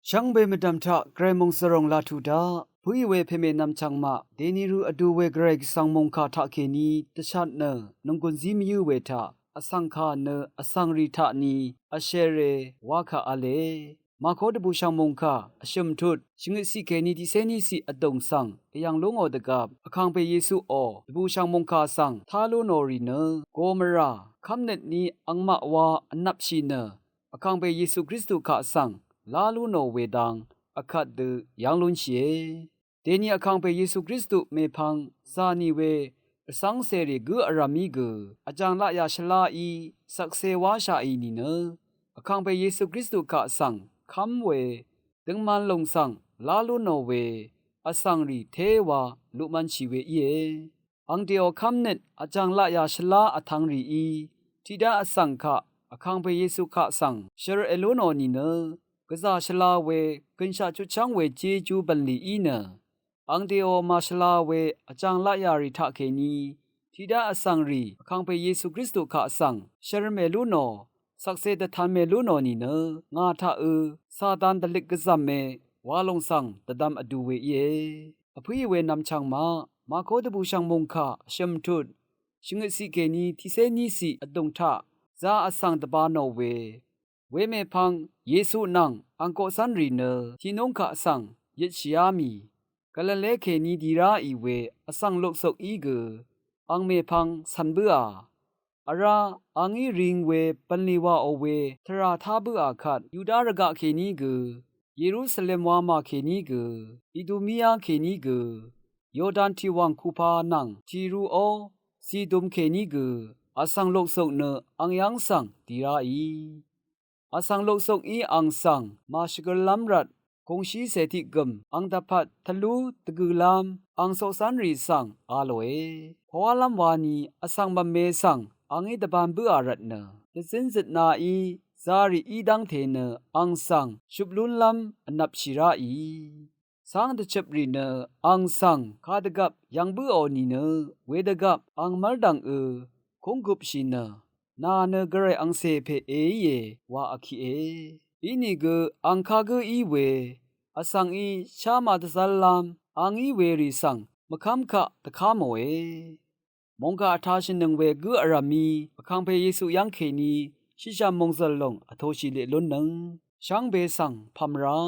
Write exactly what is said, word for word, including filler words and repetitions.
Shvngbe mvdv̀m taq gvray mòngzv̀ròng laq tuq daq, pø̀í we pèmè nvmchv̀ng maq dèni rø vdu we gvray gvsvng mòngkà taqkèní dvshat nø nònggùn zí mvyǿ we taq vsvng kà nø vsvng rì taqni vshere wakà v̄le. Màkó dvbùshv̀ng mòngkà vshø̀m tut shvngøt ciq kèní tiqcé ní ciq vdùng svng èyv̀ng lú ngò dvgvp, Vkàngpè Yesuò dvbùshv̀ng mòngkà svng tá lú nò rì nø, gomvrà kv́mnøt ní angmaq wa vnvpshì nø Vkàngpè Yesu Kristu kaq svng lá lú nò we dang vkvt dø yv́ng lúnshìe. Dèni Vkàngpè Yesu Kristu mèpvng zà nì we rvcv́ngcèrì gǿ vrv̀m í gø vjàng laqyà shvlaí shvkse wáshaqì nìnø, Vkàngpè Yesu Kristu kaq svng kv́m we døngman lòng svng lá lú nò we vsvng rì téwa luqmv̄nshì we íe. Ang dèò kv́mnøt vjàng laqyà shvlá vtvng rìí tiqdá vsvng kaq Vkàngpè Yesu kaq svng shør èlú nò nìnø, gvzà shvla we gø̀nshaq chutchv́ng we jejú bv̀nlì í nø, ang dèò màshvla we vjàng laqyà rì taqkèní tiqdá vsvng rì Vkàngpè Yesu Kristu kaq svng shør mèlú nò, shvkse dvtan mèlú nò nìnø, ngà taqø Satan dvlik gvzv̀me wa lòng svng dvdvm vdu we íe. Vpǿì we nvmchv̀ng maq Màkó dvbùshv̀ng mòngkà vshø̀m tut shvngøt ciq kèní tiqcé ní ciq vdùng taq zā vsvng dvba nò we, wemèpvng Yesu nvng ang koqcv́nrì nø tìnúng kaq svng yøtshìá mì Galile kèní di ráì we vsvng luksuk í gø ang mèpvng cv̀n bǿà. Vrá, a ngí ring we bv̀nlì wàò we tvrà tá bǿà kvt, Yuda rvgaq kèní gø, Yerusalem wamà kèní gø, Idumia kèní gø, Yordan tìwàng kupa nvng Tiruó, Sidum kèní gø, vsvng luksuk nø ang yv́ng svng di ráì. Vsvng luksukí ang svng màshvgørlv́m rvt, kungshí cè tiq gø̀m ang dvpvt tvlú dvgø̀lv́m ang coqcv́nrì svng a lòe. Pvwálv́m wani vsvng mvme svng a ngí dvbān bǿà rvtnø, dvzín zøtnaí zārì í dv́ngte nø ang svng shøp lúnlv́m vnvpshì ráì. Cáng dvchøprì nø ang svng kadvgvp yv̀ng bǿò nìnø, wedvgvp ang mv́rdv̀ngø kúnggupshì nø, nà nø gvray angcè pè èíe wa vkiqe. Inìgø ang kagǿ í we vsvng í shá màdvzv́llv́m a ngí werì svng mvkv́m kaq dvká mòe. Mòngkà vtashìnøng we gǿ vrv̀mí Vkàngpè Yesu yv́ng kèní shìshv̀m mòngzv̀l lòng vtoshì leq lúnnøng shvngbe svng pv̀mrá.